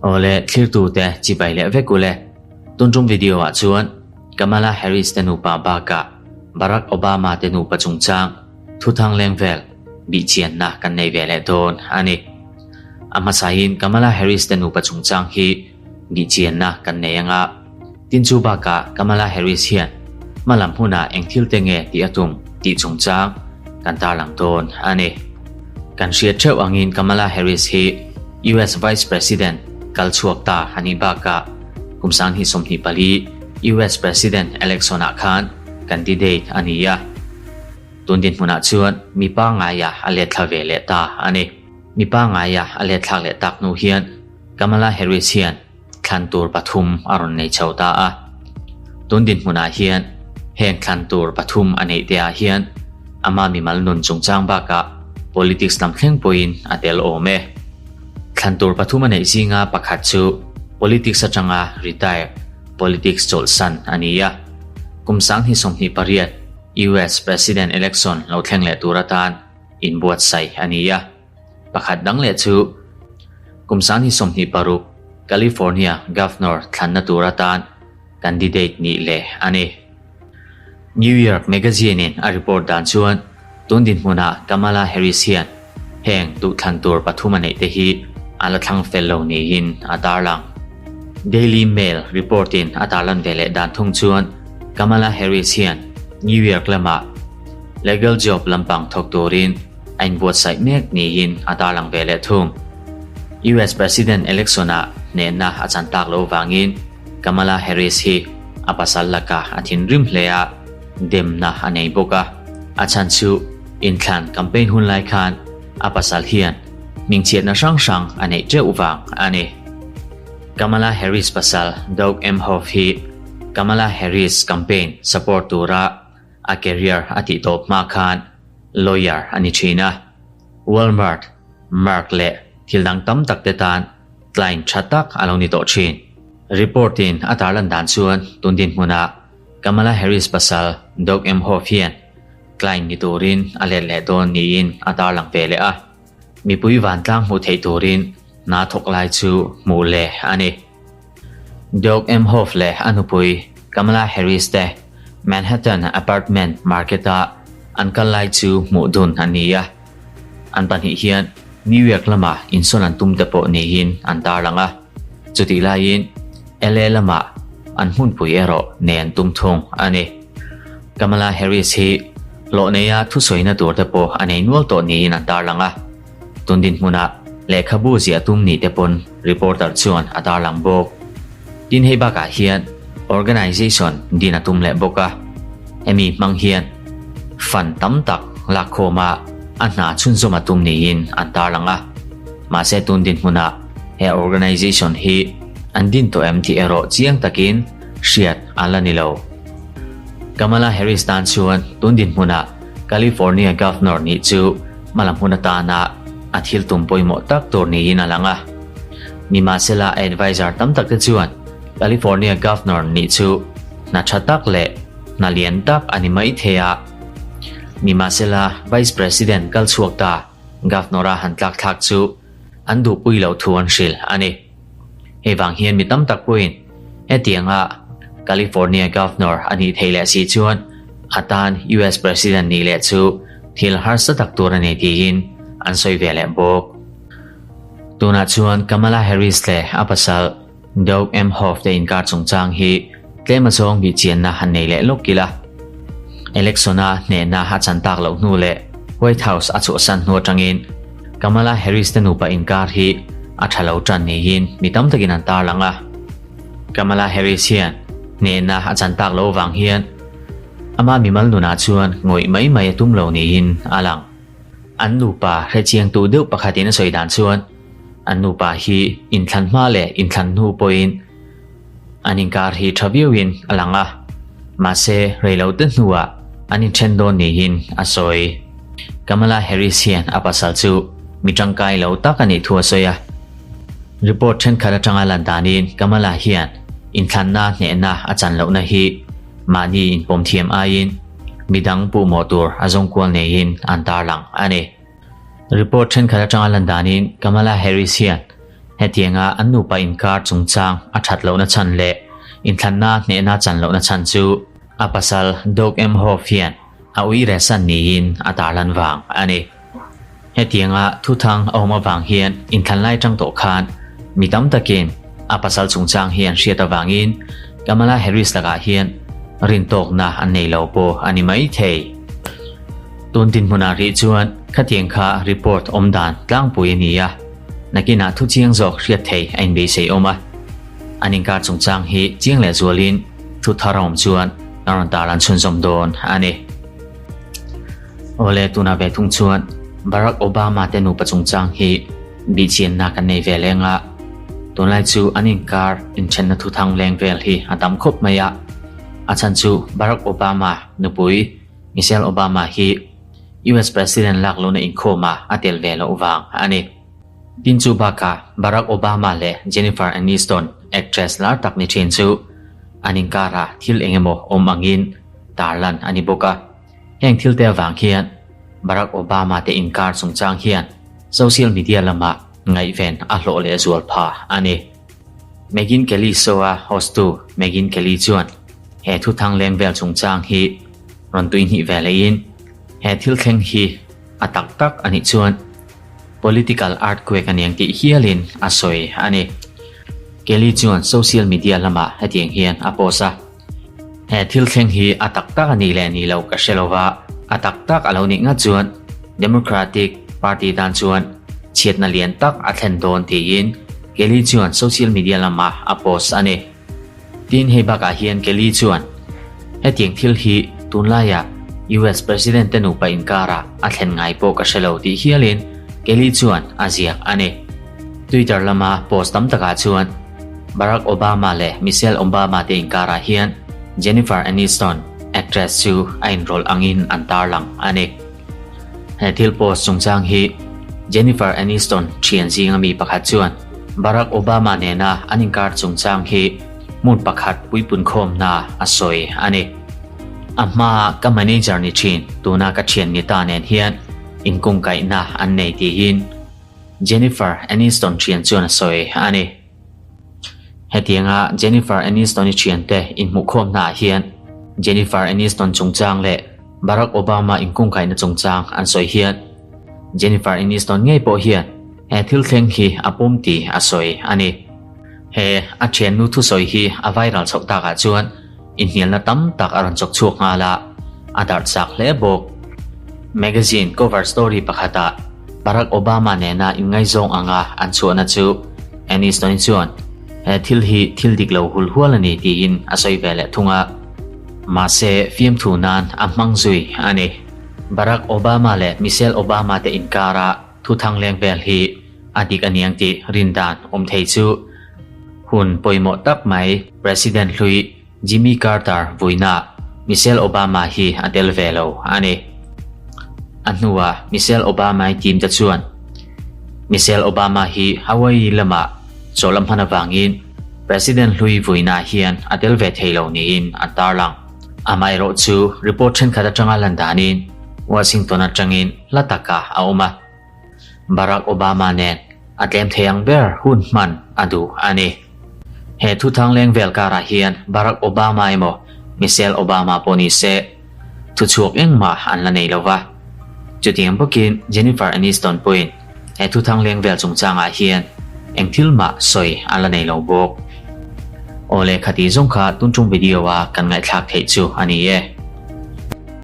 Awle thlirtute chibai leh vek ule. Tun tum video ah chuan Kamala Harris te nupa bakah Barack Obama te nupa chungchang thuthang leng vel bihchianna kan nei ve leh dawn a ni. A hmasain Kamala Harris te nupa chungchang hi bihchianna kan nei anga tin chu bakah Kamala Harris hian hmalam hunah eng thil te nge tih a tum tih chungchang kan tarlang dawn a ni. Kan hriat theuh angin Kamala Harris hi US Vice President kal chhuak ta a nih bakah kum 2024 US President election ah khan candidate a ni a. Tun dinhmunah chuan mi pangngaia a let thla ve leh ta a ni. Mi pangngaia a let thlak leh tak hnu hian Kamala Harris hian thlan tur pathum a rawn nei chho ta a. Tun dinhmunah hian heng thlan tur pathum a neih te ah hian ama mimal nun chungchang bakah politics lam thleng pawhin a tel awm e. Thlan tur pathum a neih zinga pakhat chu politics atanga retire, politics chawlhsan a ni a. Kum 2028 US President election lo thleng leh tur atan inbuatsaih a ni a. Pakhat dang leh chu kum 2026 California Governor thlanna tur atan candidate nih leh a ni. New York Magazine-in a report dan chuan tun dinhmunah Kamala Harris hian heng duhthlan tur pathum a neih te hi a la thlang fel lo niin a tarlang. Daily Mail report-in a tarlan ve leh dan thung chuan Kamala Harris hian New York lamah legal job lampang thawk turin a inbuatsaih mek niin a tarlang ve leh thung. US President election-ah hnehna a chan tak loh vangin Kamala Harris hi a pasal lakah a thinrim hle a, demna a nei bawk a. A chhan chu inthlan campaign hun lai khan a pasal hian hmingchhiatna hrang hrang a neih teuh vang a ni. Kamala Harris pasal Doug Emhoff hi Kamala Harris campaign support tura a career a tih tawp hma khan lawyer a ni thin a. Walmart, Merck leh thil dang tam tak te tan client tha tak a lo ni tawh thin. Report in a tarlan dan chuan tun dinhmunah Kamala Harris pasal Doug Emhoff hian client ni turin a let leh dawn niin a tarlang ve leh a. Mipui vantlang hmuh theih turin hna thawk lai chu hmuh leh a ni. Doug Emhoff leh a nupui Kamala Harris te Manhattan apartment market-a an kal lai chu hmuh dun a ni a. An pahnih hian New York lama insawn an tum te pawh niin an tarlang a. Chutih laiin LA lama an hmunpui erawh nei an tum thung a ni. Kamala Harris hi hlawh neia thusawina tur te pawh a nei nual tawh niin an tarlang a. Tun dinhmunah lehkhabu ziah tum nih te pawn reporter chuan a tarlang bawk. Tin hei bakah hian organisation din a tum leh bawk a, hemi hmang hian fund tam tak lakkhawma a hna chhunzawm a tum niin an tarlang a. Mahse tun dinhmunah he organisation hi an din tawh em tih erawh chiang takin hriat a la ni lo. Kamala Harris tan chuan tun dinhmunah California Governor nih chu hmalam hun atana a thil tum pawimawh tak tur niin a lang a. Nimahsela a advisor tam tak te chuan California Governor nih chu hna tha tak leh hna lian tak a ni mai thei a. Nimahsela Vice President kal chhuak ta Governor-a han tlak thlak chu an duhpui loh thu an hrilh a ni. Hei vang hian mi tam tak pawhin hetianga California Governor a nih theih leh si chuan a tan US President nih leh chu thil harsa tak tur a ni tiin an sawi ve leh bawk. Tunah chuan Kamala Harris leh a pasal Doug Emhoff te inkar chungchang hi tlem azawng bihchianna han nei leh lawk ila. Election-a hnehna a chan tak loh hnu leh White House a chhuahsan hnu atangin Kamala Harris te nupa inkar hi a tha lo tan niin mi tam takin an tarlang a. Kamala Harris hian hnehna a chan tak loh vang hian ama mimal nunah chuan ngawih mai mai a tum lo niin a lang. An nupa hrechiangtu deuh pakhatin a sawi dan chuan an nupa hi inthlan hma leh inthlan hnu pawhin an inkar hi tha viauin a lang a, mahse reilote hnuah an inthen dawn niin a sawi. Kamala Harris hian a pasal chu mi tangkai lo tak a nih thu a sawi a. Report thenkhat atanga lan danin Kamala hian inthlanna hnehna a chan lohna hi mahni inpawm thiam aiin midang puhmawh tur a zawng kual neiin an tarlang a ni. Report thenkhat atanga lan danin Kamala Harris hian hetianga an nupa inkar chungchang a that lohna chhan leh inthlanna hnehna chan lohna chhan chu a pasal Doug Emhoff hian a ui rehsan niin a tarlan vang a ni. Hetianga thuthang a awm avang hian inthlan lai tang tawh khan mi tam takin a pasal chungchang hi an hriat avangin Kamala Harris lakah hian rintawkna an nei lo pawh a ni mai thei. Tun dinhmunah rih chuan khatiang kha report awm dan tlangpui a ni a, nakinah thu chiang zawk hriat thei a inbeisei awm a. An inkar chungchang hi chiang leh zualin thu thar a awm chuan kan rawn tarlan chhunzawm dawn a ni. Awle tunah ve thung chuan Barack Obama te nupa chungchang hi bihchianna kan nei ve leng a, tunlai chu an inkar inthenna thuthang leng vel hi a tam khawp mai a, a chhan chu Barack Obama nupui Michelle Obama hi US President lak lohna inkhawmah a tel ve loh vang a ni. Tin chu bakah Barack Obama leh Jennifer Aniston actress lar tak ni thin chu an inkarah thil eng emaw awm angin tarlan a ni bawk a. Heng thil te avang hian Barack Obama te inkar chungchang hian social media lamah ngaihven a hlawh leh zual pha a ni. Megyn Kelly show-a host-tu Megyn Kelly chuan he thuthang leng vel chungchang hi rawn tuihnih ve leiin he thil thleng hi a tak tak a nih chuan political earthquake a niang tih hialin a sawi a ni. Kelly chuan social media lamah hetiang hian a post a, He thil thleng hi a tak tak a nih leh nih loh ka hre lo va, a tak tak a lo nih ngat chuan Democratic Party tan chuan chhiatna lian tak a thlen dawn tiin Kelly chuan social media lamah a post a ni. Tin hei bakah hian Kelly chuan hetiang thil hi tunlaiah US President te nupa inkarah a thlen ngai pawh ka hre lo tih hialin Kelly chuan a ziak a ni. Twitter lama post tam takah chuan Barack Obama leh Michelle Obama te inkarah hian Jennifer Aniston, actress chu a inrawlh angin an tarlang a ni. He thil post chungchang hi Jennifer Aniston thian zinga mi pakhat chuan Barack Obama nena an inkar chungchang hi hmun pakhat puipunkhawmna a sawi a ni. A hmaa ka manager ni thin tuna ka thian ni ta nen hian inkungkaihna an nei tiin Jennifer Aniston thian chuan a sawi a ni. Hetianga Jennifer Aniston-i thiante inhmuhkhawmnaah hian Jennifer Aniston chungchang leh Barack Obama inkungkaihna chungchang an sawi hian Jennifer Aniston ngei pawh hian he thil thleng hi a pawm tih a sawi a ni. He a thiannu thusawi hi a viral chhoh takah chuan inhnialna tam tak a rawn chawk chhuak nghal a, a darh chak hle bawk. Magazine cover story pakhatah Barack Obama nena inngaizawng anga an chhuahna chu Aniston-i chuan he thil hi thil dik lo hul hual a ni tiin a sawi ve leh thung a, mahse fiamthu nan a hmang zui a ni. Barack Obama leh Michelle Obama te inkara thuthang leng vel hi a dik a niang tih rindan awm thei chu hun pawimawh tak mai President hlui Jimmy Carter vuina Michelle Obama hi a tel ve lo a ni. A hnuah Michelle Obama-i team te chuan Michelle Obama hi Hawaii lamah chawlh a hman avangin President hlui vuina hian a tel ve thei lo niin an tarlang. Amaherawh chu report thenkhat atanga lan danin Washington atangin hla takah a awm a. Barack Obama nen a tlem thei ang ber hun hman a duh a ni. He thuthang leng vel karah hian Barack Obama emaw Michelle Obama pawh ni se thuchhuak engmah an la nei lo va. Chutiang bawkin Jennifer Aniston pawhin he thuthang leng vel chungchangah hian eng thil mah sawi a la nei lo bawk. Awle khati zawng kha tun tum video a kan ngaihthlak theih chu a ni e.